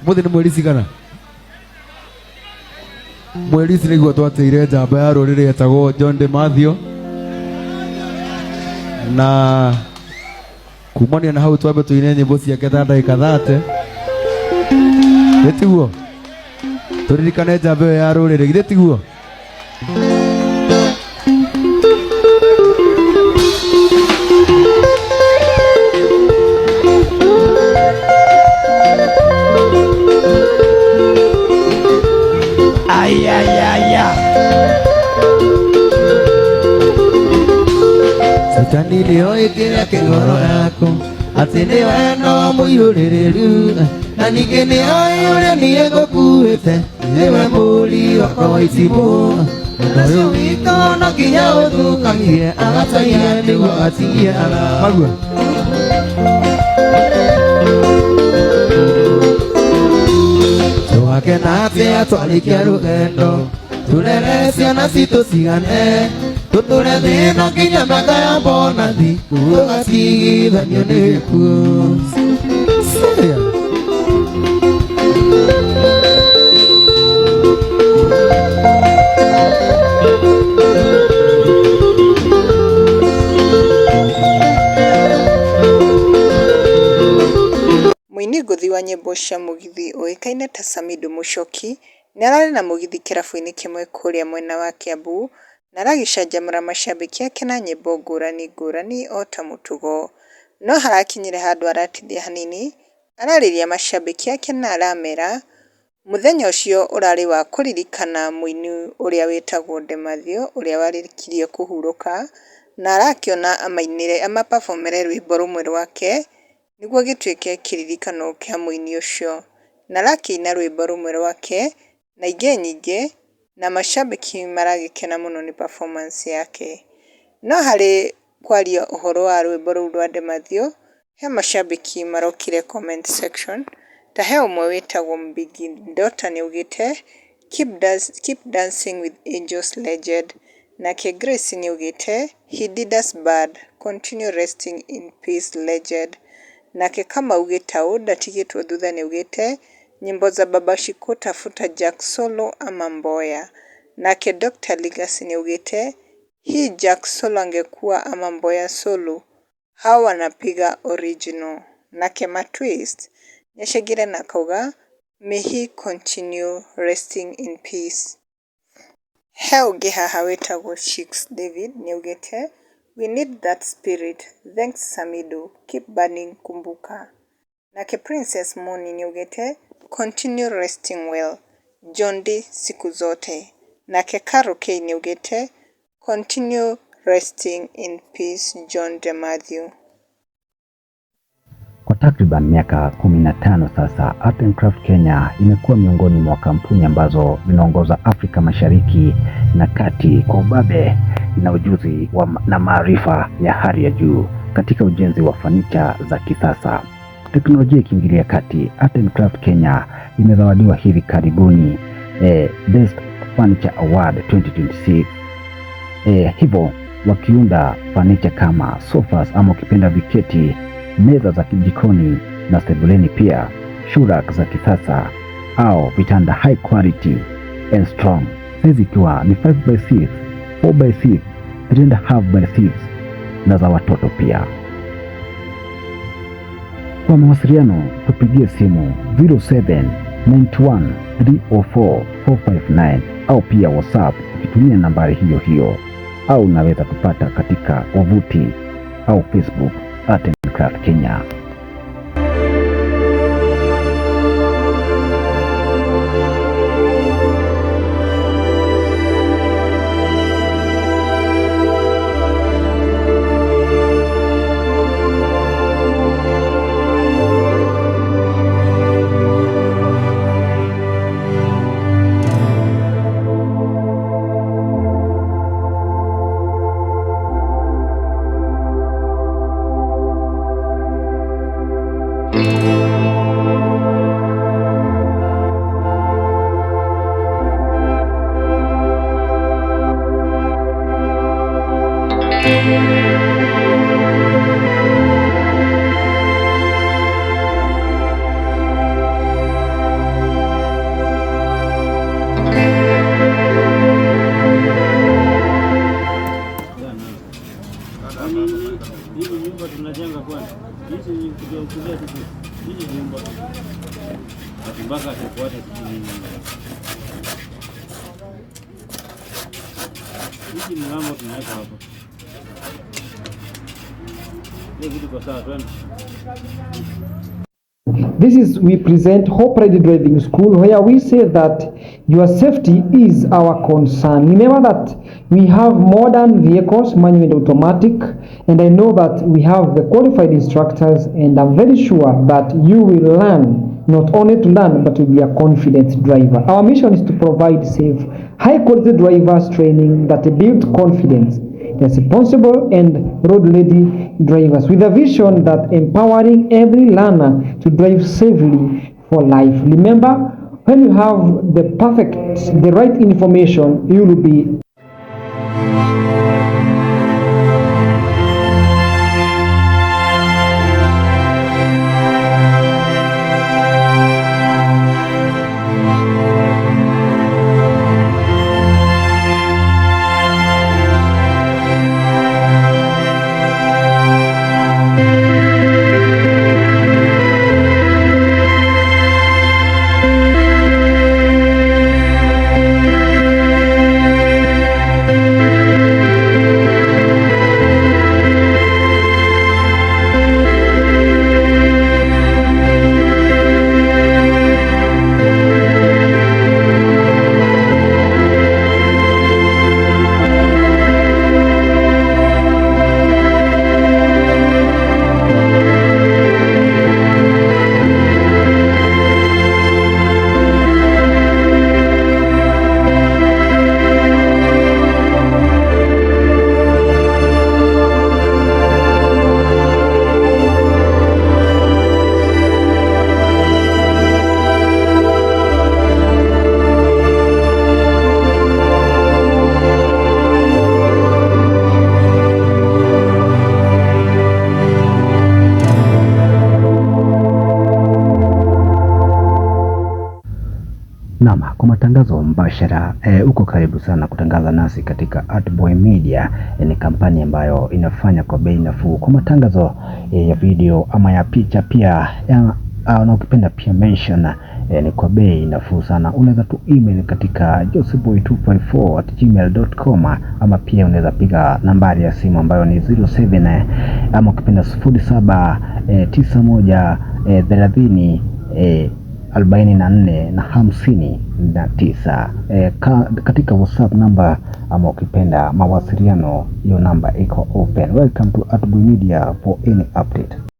Mũthĩ nĩ mweri cigana? Mweri ici nĩguo twateire njamba ya rũrĩrĩ etagwo John De Mathew, na kumania na hau twambe tũine nyĩmbo ciake ta ndagĩka 30, gĩtiguo tũririkane njamba ĩyo ya rũrĩrĩ, githĩ tiguo? Ayayaya. Satani nĩoĩ kĩrĩa kĩ ngoro yaku, atĩ nĩ wendo mũiyũrĩrĩru, na ningĩ nĩoĩ ũrĩa niĩ ngũkuĩte, nĩwe mũri wakwa wa itimũ. Ũndũ ũyũ witũ no nginya ũthũkagie, agatagia nĩguo atigie magua. Tũgakena atĩa twarĩkia rũgendo, tũrere ciana citũ cigane, tũtũre thĩna nginya mĩaka ya bonathi, tũgatigithanio nĩ gĩkuũ. Serious? Mũini ngũthi wa nyĩmbo cia mũgithi ũĩkaine ta Samidoh Muchoki nĩ ararĩ na mũgithi kĩrabu-inĩ kĩmwe kũrĩa mwena wa Kiambu na aragĩcanjamũra macambĩki ake na nyĩmbo ngũrani ngũrani o ta mũtugo. No harakinyire handũ aratithia hanini, ararĩria macambĩki ake na aramera mũthenya ũcio ũrarĩ wa kũririkana mũini ũrĩa wĩtagwo Demathew ũrĩa warĩkirie kũhurũka, na arakĩona amainĩre amapabomere rwĩmbo rũmwe rwake nĩguo gĩtuĩke kĩririkano kĩa mũini ũcio. Na arakĩina rwĩmbo rũmwe rwake na ingĩ nyingĩ, na macambĩki maragĩkena mũno nĩ performance yake. No harĩ kwaria ũhoro wa rwĩmbo rũu rwa Demathew, he macambĩki marokire comment section, ta he ũmwe wĩtagwo Mbigi Ndota nĩaugĩte keep dancing with angels legend. Nake Grace nĩaugĩte he did us bad, continue resting in peace legend. Nake Kamau Gĩtaũ ndatigĩtwo thutha nĩaugĩte nyimbo za Baba Shiko tafuta Jack Solo ama Mboya. Nake Dr. Legacy nĩaugĩte hii Jack Solo angekuwa ama Mboya Solo, hao wanapiga original. Nake Matwist nĩacangire na akauga may he continue resting in peace. He ũngĩ haha wĩtagwo Chicks David nĩaugĩte we need that spirit, thanks Samidoh, keep burning kumbuka. Nake Princess Moni nĩaugĩte continue resting well, John D siku zote. Nake Carol K nĩaugĩte continue resting in peace John De Mathew. Kwa takriban miaka 15 sasa, Art and Craft Kenya imekuwa miongoni mwa kampuni ambazo zinaongoza Afrika Mashariki na Kati kwa ubabe na ujuzi na maarifa ya hali ya juu katika ujenzi wa fanicha za kisasa. Teknolojia ikiingilia kati, Art and Craft Kenya imezawadiwa hivi karibuni Best Furniture Award 2026. Hivyo wakiunda fanicha kama sofas ama ukipenda viketi, meza za jikoni na sebuleni, pia shoe rack za kisasa au vitanda high quality and strong, size ikiwa ni 5x6, 4x6, 3.5x6 na za watoto pia. Kwa mawasiliano tupigie simu 0791 304 459 au pia WhatsApp ukitumia nambari hiyo hiyo, au unaweza tupata katika wavuti au Facebook Art and Craft Kenya. Mpaka tufuate sijui nini. Hiki mlango tunaweka hapa. Hiyo kitu kwa sawa, twende. This is we present Hope Ready Driving School, where we say that your safety is our concern. Remember that we have modern vehicles, manual and automatic, and I know that we have the qualified instructors, and I'm very sure that you will learn, not only to learn, but to be a confident driver. Our mission is to provide safe, high quality drivers training that build confidence, responsible and road-ready drivers, with a vision that empowering every learner to drive safely for life. Remember, when you have the right information, you will be Naam, kwa matangazo mbashara uko karibu sana kutangaza nasi katika Artboy Media. Ni kampani ambayo inafanya kwa bei nafuu kwa matangazo ya video ama ya picha pia ya, na ukipenda pia mention ni kwa bei nafuu sana. Unaweza tu email katika joseboy254@gmail.com ama pia unaweza piga nambari ya simu ambayo ni 07 ama ukipenda 07 91 30 44 na 59. Katika WhatsApp namba ama ukipenda mawasiliano, hiyo namba iko open. Welcome to Artboy Media for any update.